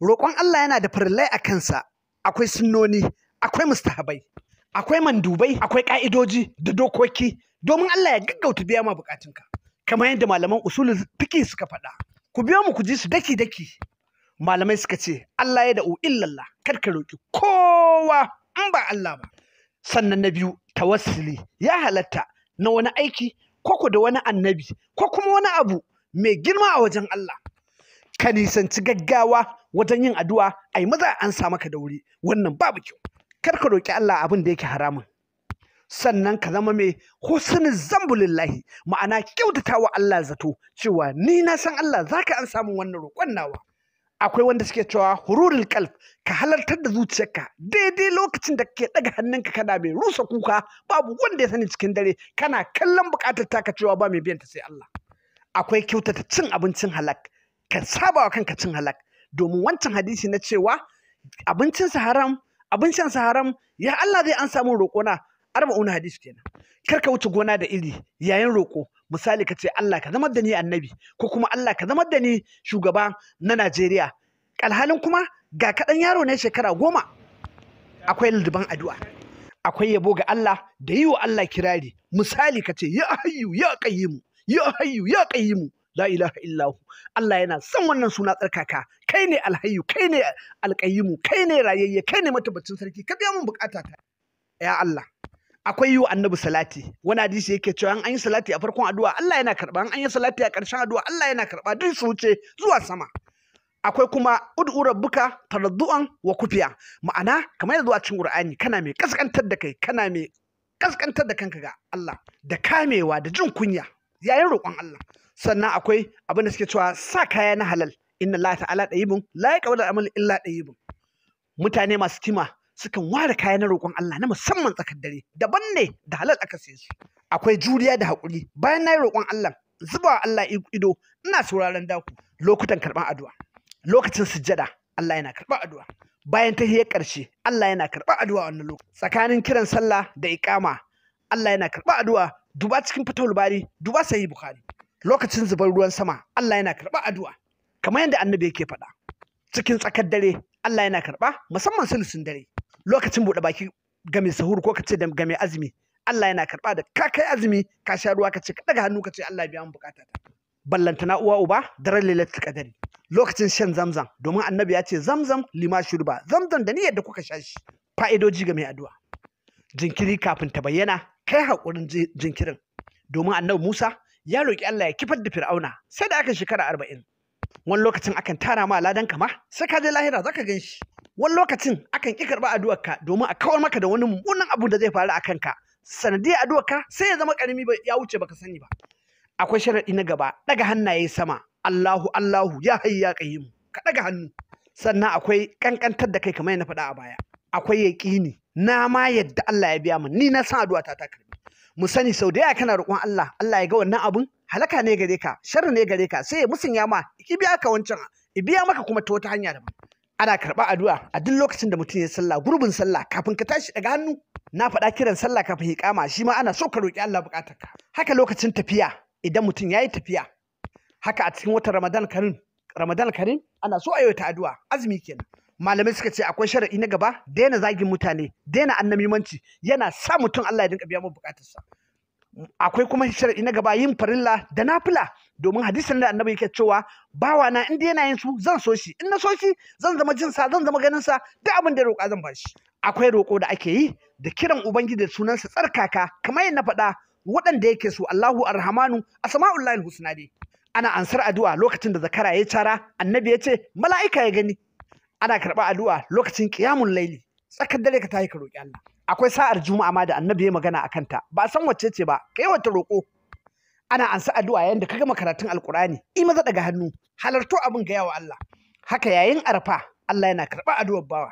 Roƙon Allah yana da farillai a kansa, akwai sunnoni, akwai mustahabai, akwai mandubai, akwai ƙa'idoji da dokoki domin Allah ya gaggauta biya ma buƙatunka. Kamar yadda malaman usulul fiqh suka faɗa. Ku biyo mu ku ji su daki-daki. Malamai suka ce Allah ya da'u illallah, kar ka roƙi kowa in ba Allah ba. Sannan na biyu, tawassuli ya halatta na wani aiki ko da wani annabi ko kuma wani abu mai girma a wajen Allah. Ka nisanci gaggawa wajen yin addu'a, ai maza an sa maka da wuri, wannan babu kyau. Kar ka roƙi Allah abin da yake haramun. Sannan ka zama mai husnul zambulillahi, ma'ana kyautata wa Allah zato cewa ni na san Allah zaka an samu wannan roƙon nawa. Akwai wanda suke cewa hururul qalb, ka halartar da zuciyarka daidai lokacin da kake daga hannunka kana mai rusa kuka, babu wanda ya sani cikin dare, kana kallon buƙatar taka cewa ba mai biyan ta sai Allah. Akwai kyautata cin abincin halak, ka saba wa kanka cin halak, domin wancan hadisi na cewa abincin sa haram, abincin sa haram, ya Allah zai an samu roƙona, 40 hadisi kenan. Kar ka wuce gona da iri yayin roƙo. Misali ka ce Allah ka zama da ni annabi, ko kuma Allah ka zama da ni shugaba na Najeriya. Alhalin kuma ga kaɗan yaro ne shekara 10. Akwai luduban addu'a, akwai yabo ga Allah da yi wa Allah kirari. Misali ka ce ya hayyu ya qayyimu, ya hayyu ya qayyimu, la ilaha illahu. Allah yana son wannan suna tsarkaka. Kai ne alhayyu, kai ne alqayyimu, kai ne rayayye, kai ne matabbacin sarki, ka biya mun bukata ta ya Allah. Akwai yi wa annabi salati. Wani hadisi yake cewa an yi salati a farkon addu'a Allah yana karɓa, an yi salati a ƙarshen addu'a Allah yana karɓa, duk su wuce zuwa sama. Akwai kuma ud'u rabbuka taraddu'an wa kufiya, ma'ana kamar yadda a cikin Qur'ani, kana mai kaskantar da kai, kana mai kaskantar da kanka ga Allah, da kamewa da jin kunya yayin roƙon Allah. Sannan akwai abin da suke cewa sa kaya na halal, inna Allah ta'ala dayyibun la yaqbalu amal illa dayyibun. Mutane masu kima sukan ware kaya na roƙon Allah na musamman tsakar dare, daban ne da halal aka saye su. Akwai juriya da haƙuri, bayan na yi roƙon Allah zuba Allah ido, ina sauraron daku. Lokutan karɓar addu'a, lokacin sujjada Allah yana karɓar addu'a, bayan tahiyyar ƙarshe Allah yana karɓar addu'a wannan lokaci, tsakanin kiran sallah da iƙama Allah yana karɓar addu'a, duba cikin Fathul Bari, duba Sahih Bukhari. Lokacin zubar ruwan sama Allah yana karɓar addu'a, kamar yadda annabi yake faɗa. Cikin tsakar dare Allah yana karɓa, musamman sulusun dare. Lokacin buɗe baki ga mai sahur ko ka ce ga mai azumi, Allah yana karɓa. Da ka kai azumi ka sha ruwa ka ce ka ɗaga hannu ka ce Allah biya mun bukata ta. Ballantana uwa uba daren lailatul qadari, lokacin shan zamzam, domin annabi ya ce zamzam lima shurba, zamzam da niyyar da kuka sha shi. Fa'idoji ga mai addu'a, jinkiri kafin ta bayyana, kai haƙurin jinkirin, domin annabi Musa ya roƙi Allah ya kifar da Fir'auna sai da aka shekara 40. Wani lokacin akan tara ma ladan kama sai ka je lahira zaka gan shi. Wani lokacin akan ƙi karɓa addu'arka domin a kawar maka da wani mummunan abu da zai faru a kanka. Sanadiyar addu'arka sai ya zama ƙarami ya wuce baka sani ba. Akwai sharaɗi na gaba, ɗaga hannaye sama, Allahu Allahu ya hayyu ya qayyim, ka ɗaga hannu. Sannan akwai ƙanƙantar da kai kamar yadda na faɗa a baya. Akwai yaƙini, na ma yadda Allah ya biya min, ni na san addu'ata ta karɓi. Mu sani sau da yawa kana roƙon Allah, Allah ya ga wannan abun halaka ne gare ka, sharri ne gare ka, sai ya musanya ma, ki biya ka wancan, ki biya maka kuma ta wata hanya daban. Ana karɓa addu'a a duk lokacin da mutum ya sallah, gurbin sallah kafin ka tashi daga hannu. Na faɗa kiran sallah kafin iƙama, shi ma ana so ka roƙi Allah buƙatarka. Haka lokacin tafiya, idan mutum ya yi tafiya. Haka a cikin watan Ramadan Karim, Ramadan Karim ana so a yi ta addu'a, azumi kenan. Malamai suka ce akwai sharaɗi na gaba, daina zagin mutane, daina annamimanci, yana sa mutum Allah ya dinga biya masa buƙatarsa. Akwai kuma sharaɗi na gaba, yin farilla da nafila, domin hadisin da annabi yake cewa bawa na in dai yana yin su zan so shi, in na so shi zan zama jin sa, zan zama ganin sa, duk abin da ya roƙa zan bashi. Akwai roƙo da ake yi da kiran ubangiji da sunansa tsarkaka, kamar yadda na faɗa, waɗanda yake so, Allahu Arrahmanu, Asma'ullahi Husna dai. Ana ansar addu'a lokacin da zakara ya cara, annabi ya ce mala'ika ya gani. Ana karɓa addu'a lokacin qiyamul laili, tsakar dare ka tashi ka roƙi Allah. Akwai sa'ar juma'a ma da annabi ya magana a kanta, ba san wacce ce ba, kai wata roƙo. Ana ansa addu'a yayin da ka gama karatun Alƙur'ani, i maza daga hannu, halarto abin ga yawa Allah. Haka yayin arfa Allah yana karɓar addu'ar bawa.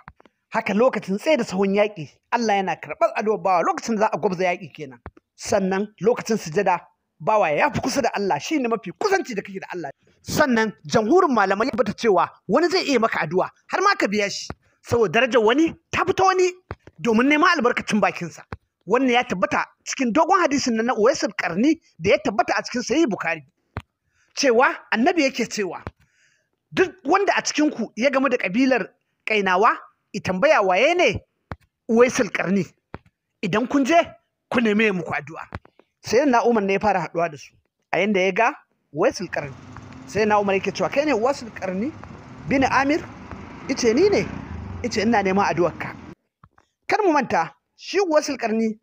Haka lokacin tsaye da sahun yaƙi Allah yana karɓar addu'ar bawa, lokacin da za a gwabza yaƙi kenan. Sannan lokacin sujada bawa ya fi kusa da Allah, shine mafi kusanci da kake da Allah. Sannan jamhurin malamai ya tabbata cewa wani zai iya maka addu'a har ma ka biya shi, saboda darajar wani ta fita wani, domin neman albarkacin bakinsa. Wannan ya tabbata cikin dogon hadisin na Uwaisul Qarni da ya tabbata a cikin Sahih Bukhari, cewa annabi yake cewa Duk wanda a cikin ku ya gamu da kabilar Kainawa, i tambaya waye ne Uwaisul Qarni. Idan kun je ku neme muku addu'a. Sai na Umar ne ya fara haɗuwa da su a yanda ya ga Uwaisul Qarni. Sai na Umar yake cewa kai ne Uwaisul Qarni bin Amir? Ice ni ne. Ice ina neman addu'arka. Kar mu manta shi Uwaisul Qarni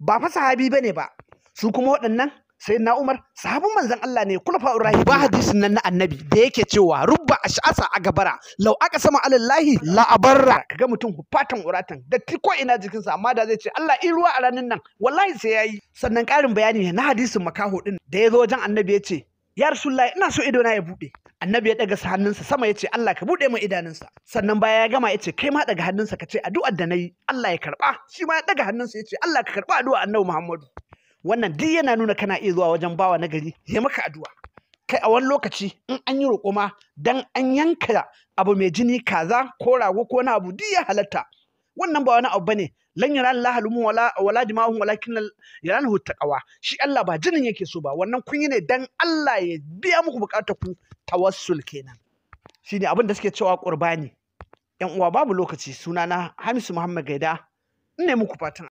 ba fa sahabi bane ba. Su kuma waɗannan sai na Umar sahabin manzon Allah ne kulafa'ur rahim. Ba hadisin nan na annabi da yake cewa rubba ash'asa a gabara law aka sama alallahi la abarra. Kaga mutum hufatan uratan datti ko ina jikinsa, amma da zai ce Allah in ruwa a ranin nan wallahi sai yayi. Sannan ƙarin bayani na hadisin makaho din da ya zo wajen annabi ya ce ya rasulullahi ina so idona ya buɗe. Annabi ya ɗaga hannunsa sama ya ce Allah ka buɗe min idanunsa. Sannan baya ya gama ya ce kai ma ɗaga hannunsa ka ce addu'ar da nayi Allah ya karɓa. Shi ma ya ɗaga hannunsa ya ce Allah ka karɓa addu'ar annabi Muhammadu. Wannan duk yana nuna kana iya zuwa wajen bawa na gari ya maka addu'a. Kai a wani lokaci in an yi roƙo ma dan an yanka abu mai jini kaza ko rago ko wani abu duk ya halatta. Wannan ba wani abu bane. Lan yanala Allahu lumun wala wala dima'uhum walakin yanaluhu taqwa. Shi Allah ba jinin yake so ba. Wannan kun yi ne dan Allah ya biya muku buƙatar ku. Tawassul kenan. Shine abin da suke cewa qurbani. Yan uwa babu lokaci. Sunana Hamisu Muhammad Gaida. Ina muku fatan